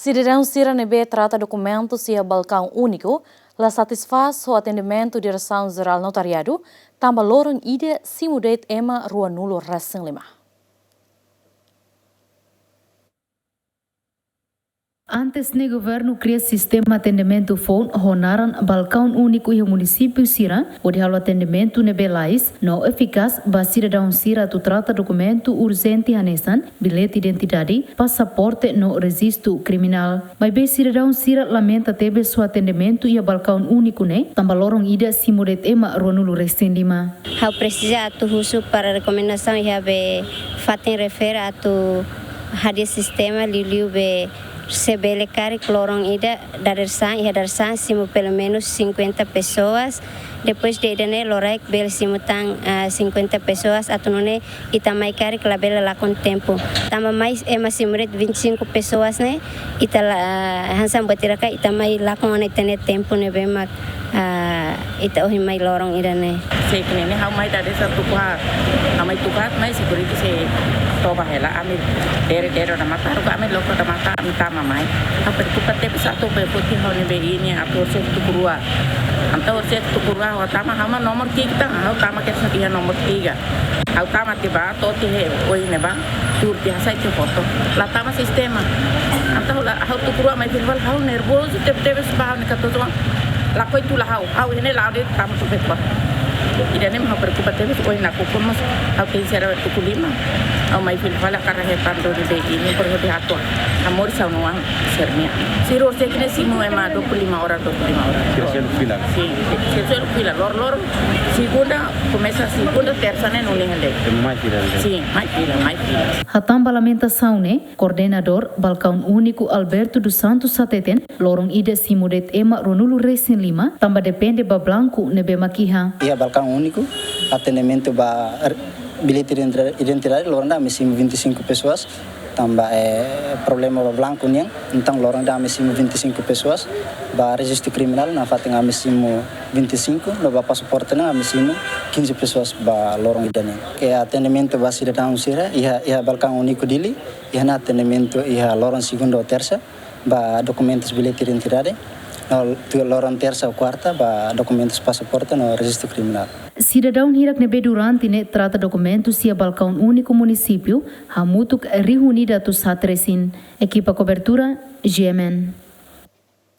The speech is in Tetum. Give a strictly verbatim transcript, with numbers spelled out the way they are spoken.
Sidadaun sira ne'ebé trata dokumentus iha balkaun úniku la satisfás ho atendimentu Diresaun Jerál Notariadu, tanba loron ida simu de'it ema ruanulu resin lima. Antes ne'e governu kria sistema atendimentu foun ho naran balkaun úniku iha munisípiu sira, hodi halo atendimentu ne'ebé lais no efikás ba sidadaun sira atu trata dokumentu urjente hanesan bilhete identidade, pasaporte no rejistu kriminál. Maibé sidadaun sira lamenta tebes ho atendimentu iha balkaun úniku ne'e, tanba loron ida simu de'it ema ruanulu resin lima. Ha'u presiza atu husu para rekomendasaun iha be fatin refere atu hadi'a sistema liuliu be se bele karik loron ida dadeer-saan, iha dadeer-saan simu pelumenus cinquenta pessoas. Depois de ida-ne'e loraik bele simu tan, ah, cinquenta pessoas atu nune'e ita mai karik labele lakon tempu. Tanba mai ema simu de'it vinte e cinco pessoas ne'e, ita la, ah, hanesan buat ida ka ita mai lakon ona ita-nia tempu ne'ebé mak, ah, ita ohin mai loron ida-ne'e. Se kene ne'e ha'u mai dadeer-saan tuku haat. Ha'u mai tuku haat mai security sei toba hela ami dere-dere odamatan, haruka ami loko odamatan, ami tama mai. Ha'u preokupa tebes atu be foti ha'u-nia be ini atu horisehik tuku rua. Entaun horisehik tuku rua ha'u tama, ha'u mak nomor tiga tan, ha'u tama kedas iha nomor tiga. Ha'u tama tiha ba, to'o tiha oin ne'ebá, tuur tiha hasai tiha foto. La tama sistema. Entaun la, ha'u tuku rua mai fila fali, ha'u nervozu tebetebes ba ha'u-nia katuas-oan. Lakohi tula ha'u, ha'u iha ne'e la'o de'it tama tuku feto. Ida-ne'e mak ha'u preokupa tebes, ohin nakukun mós ha'u tenke sira tuku lima. Ha'u mai fila fali hakarak hetan duni be ini, por hodi hato'o. Amor saunu an. Sira-nian. Sira horisehik ne'e simu ema dua puluh lima orang, dua puluh lima orang. Sira seluk fila. Sin, sira seluk fila. Loron-loron, segunda, komesa segunda, tersa ne'e nune'e hela. Ema mai fila, hela. Sin, mai fila, mai fila. Hatán ba lamentasaun ne'e, koordenadór balkaun úniku Alberto dos Santos hateten, loron ida simu de'it ema ruanulu resin lima, tanba depende ba blanku ne'ebé mak iha. Iha balkaun úniku, atendimentu ba r-, bilhete identi-, identidade, loron ida ami simu vinte e cinco pessoas, tanba, eh, problema ba blanku nian, entaun loron ida ami simu vinte e cinco pessoas, ba rejistu kriminál nafatin ami simu vinte e cinco, no ba pasaporte nian ami simu quinze pessoas ba loron ida-ne'e. Ke atendimentu ba sidadaun sira, iha, iha balkaun úniku Dili, iha ne'e atendimentu iha loron segunda ou tersa, ba dokumentus bilhete identidade, no tuir loron tersa ou kuarta, ba dokumentus pasaporte no rejistu kriminál. Sidadaun hirak ne'ebé durante ne'e trata dokumentus iha balkaun úniku munisípiu, hamutuk rihun ida atus haat resin. Ekipa kobertura, G M N.